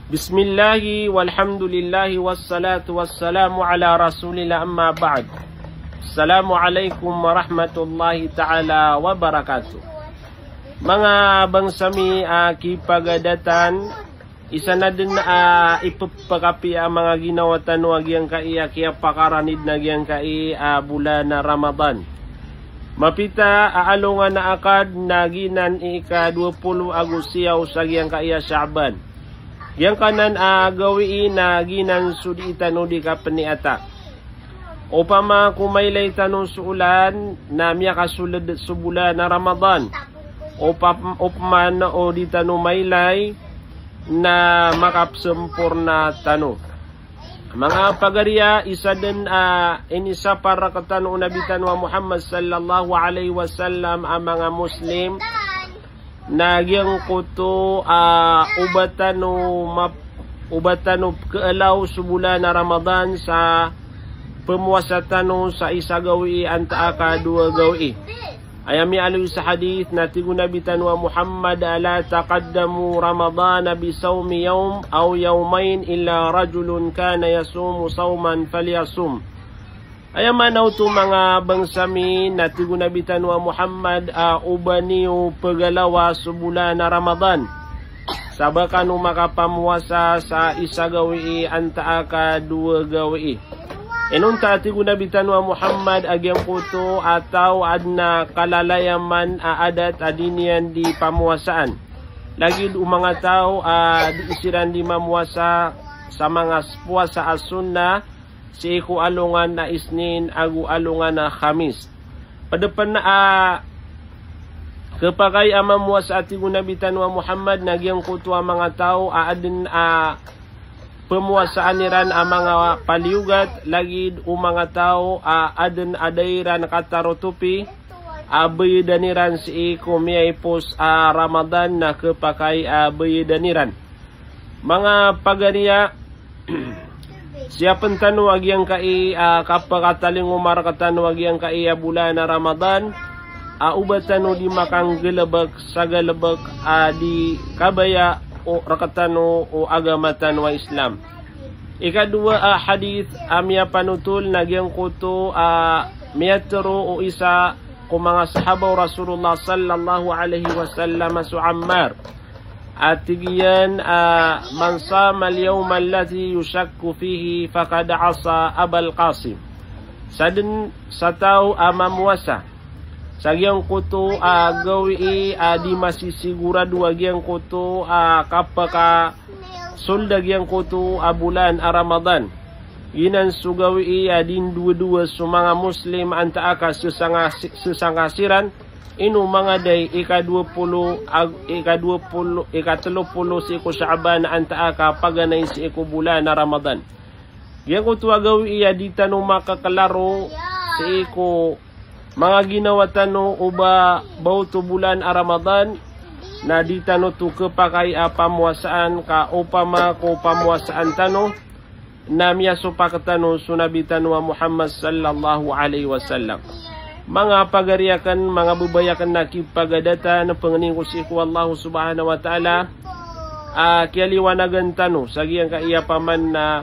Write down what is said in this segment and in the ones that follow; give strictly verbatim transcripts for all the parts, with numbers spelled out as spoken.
Bismillahi walhamdulillahi wassalatu wassalamu ala rasulillah, amma ba'd. Assalamu alaikum warahmatullahi ta'ala wabarakatuh. Manga bangsa mi a kipagadatan, isa na den a ipepakapiya a manga ginawa tano a giyangkai a kiyapakaranid na giyangkai a bolan a Ramadan. Mapita a alongan a akad na giyanan i ika dowa polo ago siyaw sa giyangkai a Sha'ban. Giyangkanan a gawii na giyanan so dii tano di kapeniyata. Opama ko mailay tano so olan na miyakasoled so bolan a Ramadan. Opa-, opama o di tano mailay na makapsemporna tano. Manga pagariya, isa den a inisapar rektano o Nabi tano a Muhammad sallallahu alaihi wasallam a manga Muslim na giyangkoto a oba tano map-, oba tano pekeelaw so bolan a Ramadan sa pemowasa tano sa isa gawii antaa ka dowa gawii. Aya miyaaloy sa hadith na tig o Nabi tano a Muhammad, "La taqaddamu Ramadana bi sawmi yawm aw yawmayn illa rajulun kana yasumu sawman falyasum." Aya maana oto manga bangsa mi na tig o Nabi tano a Muhammad a oba niyo pegalawa so bolan a Ramadan sa ba kano makapamowasa sa isa gawii antaa ka dowa gawii. Inonta a tig o Nabi tano a Muhammad a giyangkoto a taw a aden a kalalayaman a adat a di niyan di pamowasaan. Lagid o manga taw a di siran di mamowasa sa manga s-, powasa a sunnah, sii ko alongan a Isnin ago alongan a Khamis. Ped pen a kepakay a mamowasa a tig o Nabi tano a Muhammad na giyangkoto a manga taw a aden a pemowasaan iran a manga paliyogat, lagid o manga taw a aden a da iran katarotopi a beyedan iran sii ko miyaipos a Ramadan na kepakay a beyedan iran. Manga pagariya, siyapen tano a giyangkai a kapakatalingoma rektano a giyangkai a bolan a Ramadan a oba tano di makanggalebek sa galebek a di kabaya o rektano o agama tano a Islam. Ika dowa a hadith a miyapanotol na giyangkoto a miyatero o isa ko manga sahaba o Rasulullah sallallahu alaihi wasallam a so Ammar. A tig iyan a, "Man sama al-yawma alladhi yushakku fihi faqad asa Abal Qasim." Sa den sa taw a mamowasa sa giyangkoto a gawii a di masisigorado a giyangkoto a kapakasold a giyangkoto a bolan a Ramadan. Giyanan so gawii a di ndowadowa so manga Muslim antaa ka sesanga-, sesangka siran, ino mangaday ika dowa polo ag-, ika dowa polo, ika telo polo sii ko Sha'ban antaa ka paganay sii ko bolan a Ramadan. Giyangkoto a gawii a di tano makakelaro sii ko manga ginawa tano o ba, ba oto bolan a Ramadan, na di tano oto kepakay a pamowasaan ka opama ko pamowasaan tano na miyasopak tano so Nabi tano a Muhammad sallallahu alaihi wasallam. Manga pagari aken, manga bebay aken a kipagadatan, pengnin ko sii ko Allah subhanahu wa ta'ala a kiyaliwanagan tano sa giyangkaya paman na,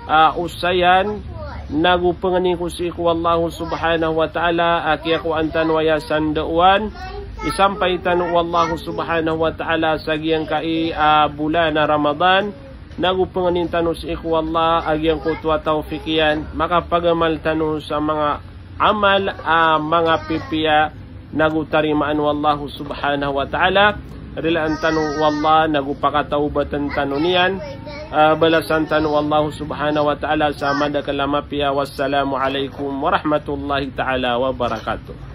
a, osayan, nago pengnin ko sii ko Allah subhanahu wa ta'ala a kiyakowaan tano aya sandaowan, isampay tano o Allah subhanahu wa ta'ala sa giyangkaya, a, bolan a Ramadan, nago pengnin tano sii ko Allah a giyangkoto a tawfik iyan, makapagamal tano sa manga amal a manga pipiya, nago tarimaan o Allah subhanahu wa ta'ala, rilaan tano o Allah, nago pakatawbatan tano niyan, a, balasan tano o Allah subhanahu wa ta'ala sa madakel a mapiya. Wassalamu alaikum warahmatullahi ta'ala wabarakatuh.